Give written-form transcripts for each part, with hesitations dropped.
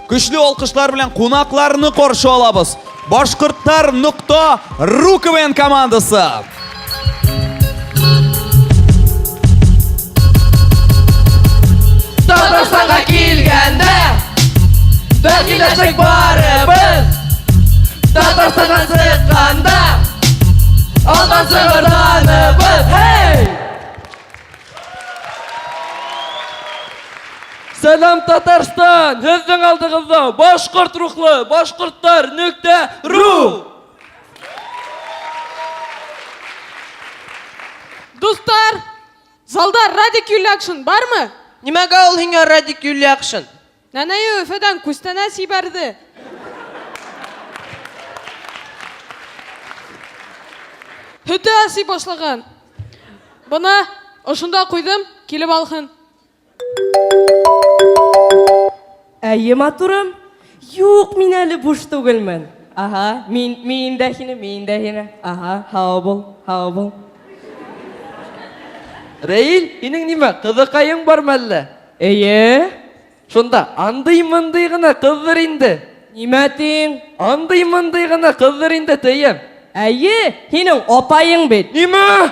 Көчле алкышлар белән кунакларны каршы алабыз. Башкортлар нокта ру КВН командасы. Татарстанга килгәндә Бәхилләштек барыбыз Татарстаннан чыкканда Алдан сыгырданыбыз Һей! Сәлам Татарстан! Һеҙҙең алдығыҙҙа башҡорт рухлы башҡорттар нөктә ру! Дуҫтар, залда Радик Юльякшин бармы? Нимәгә ул һиңә Радик Юльякшин? Нәнәйе Өфөдән күстәнәс ебәрҙе. Һөтө әсей башлаған. Бына ошонда ҡуйҙым, килеп алһын. Әйе, матурым. Юк, мин әле буш түгелмен. Ага, мин, мин дә һине, мин дә һине. Ага, һау бул, һау бул. Рәил, һинең нимә, ҡыҙыҡайың бармы әллә? Эйе. Шунда андый-мындый гына кыздыр инде. Нимә тиң? Андый-мындый гына кыздыр инде, тием. Әйе, һинең апайың бит. Нимә?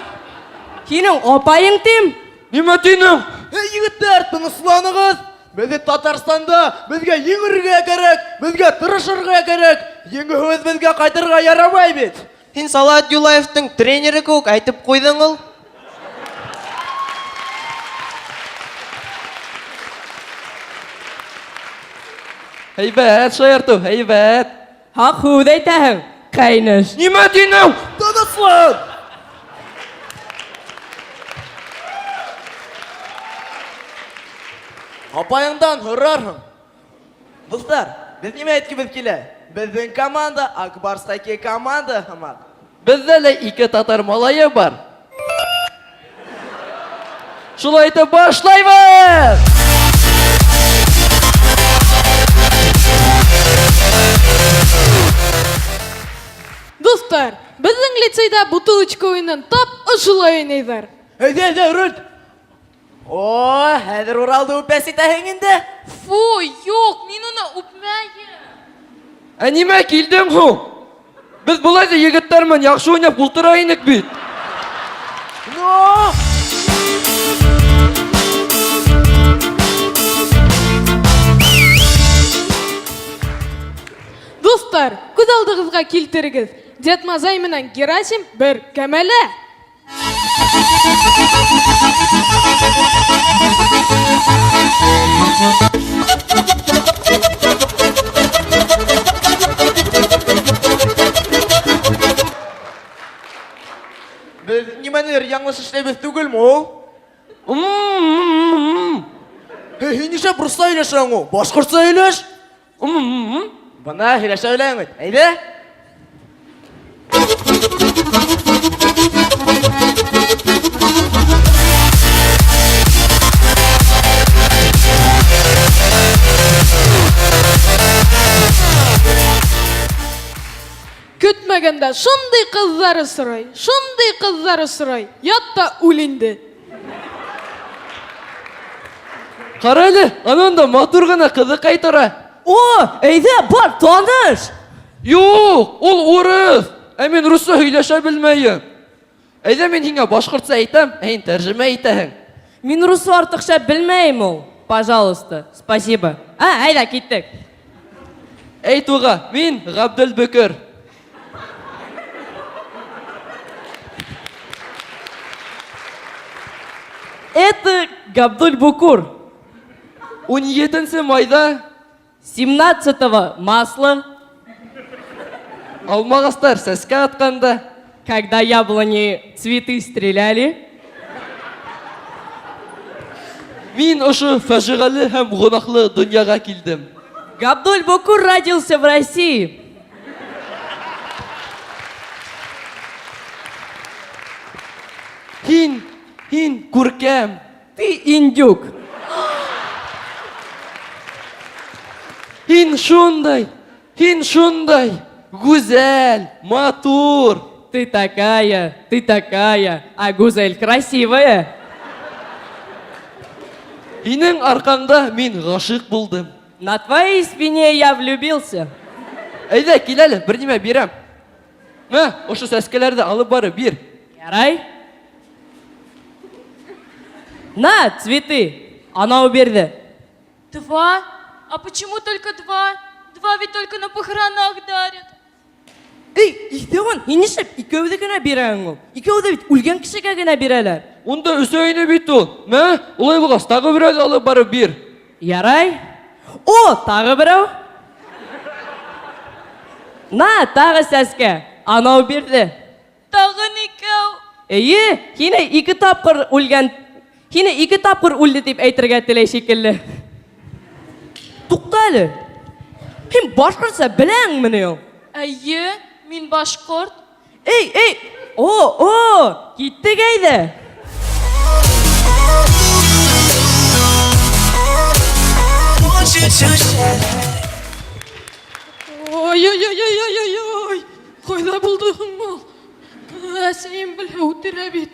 Һинең апайың тим. Нимә тинең? Эй, егетләр, тынычланыгыз! Без бит Татарстанда, безгә җиңергә кирәк, безгә тырышырга кирәк. Җиңүебез безгә кайтырга ярамай бит. Һин Салават Юлаевтың тренеры кеүек әйтеп куйдың ул. Әйбәт шаярту, әйбәт. Хак һүҙ әйтәһең, ҡәйнеш. Нимә тинең? Тынычлан! Апайыңдан һорарһың. Дуҫтар, беҙ нимә әйткебеҙ килә? Беҙҙең команда Ак Барс хоккей команда һымаҡ. Беҙҙә лә ике татар малайы бар. Шулай итеп башлайбыҙ! Дуҫтар, беҙҙең лицейҙа бутылочка уйынын тап ошолай уйнайҙар. Әйҙә, әйҙә, Рульт! О, хәҙер Уралды үпәс итәһең инде. Фу, юҡ, мин уны үпмәйем. Ә нимә килдең һуң? Беҙ былай ҙа егеттәр менән яҡшы уйнап ултыра инек бит. Ну! Дуҫтар, күҙ алдығыҙға килтерегеҙ. Дед Мазай менән Герасим бер кәмәлә. Беҙ нимәнелер яңылыш эшләйбеҙ түгелме ул? Һей, һин нишләп русса һөйләшәһең ул? Башҡортса һөйләш. Бына һөйләшә беләһең бит. Әйҙә. Көтмәгәндә шундый кызлар осрый, шундый кызлар осрый. Ят та үл инде. Ҡара әле, ананда матур ғына ҡыҙыҡай тора. О, әйҙә, бар, таныш. Юҡ, ул урыҫ. Ә мин русса һөйләшә белмәйем. Әйҙә мин һиңә башҡортса әйтәм, ә һин тәржемә итәһең. Мин русса артыҡ шәп белмәйем ул. Пожалуйста, спасибо. А, әйҙә, киттек. Әйт уға, мин Ғабделбөкөр. Это Габдуль Букур. 17 майҙа 17-го масло, алма ағастар сәскә атҡанда когда яблони цветы стреляли. Мин ошо фажиғәле һәм гонаһлы донъяға килдем. Габдуль Букур родился в России. Һин, һин күркәм. Ты индюк. Һин шундай, һин шундай гүзәл, матур. Ты такая, ты такая, а Гузель красивая. Һинең арҡаңда мин ғашиҡ булдым. На твоей спине я влюбился. Әйҙә, кил әле, бер нимә бирәм. Мә, ошо сәскәләрҙе алып барып бир. Ярай. На, цветы. Анау бирҙе. Два? А почему только два? Два ведь только на похоронах дарят. Эй, Иҫтеуан, һин нишләп икәүҙе генә бирәһең ул? Икәүҙе бит үлгән кешегә генә бирәләр. Унда өсәү ине бит ул. Мә, улай булғас, тағы берәүҙе алып барып бир. Ярай. О, тағы берәү. На, тағы сәскә. Анау бирҙе. Тағын икәү. Эйе, һине ике тапҡыр үлгән, һине ике тапҡыр үлде тип әйтергә теләй шикелле. Туҡта әле. Һин башҡортса беләңме ни ул? Әйе, мин башҡорт. Эй, эй, о, о, киттек әйҙә. Ой-ой-ой-ой-ой-ой. Ҡайҙа булды һуң был? Әсәйем белһә үтерә бит.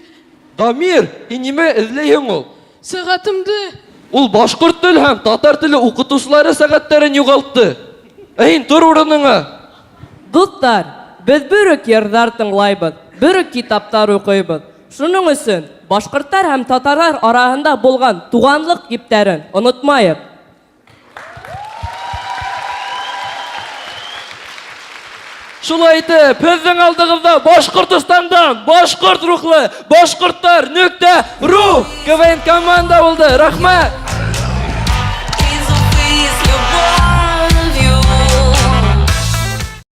Дамир, һин нимә эҙләйһең ул? Сәғәтемде. Ул башҡорт теле һәм татар теле уҡытыусылары сәғәттәрен юғалтты. Ә һин тор урыныңа. Дуҫтар, беҙ бер үк йырҙар тыңлайбыҙ, бер үк китаптар уҡыйбыҙ. Шуның өсөн башҡорттар һәм татарҙар араһында булған туғанлыҡ ептәрен онотмайыҡ. Шулай итеп, һеҙҙең алдығыҙҙа Башҡортостандан башҡорт рухлы башҡорттар нөктә ру КВН команда булды. Рәхмәт!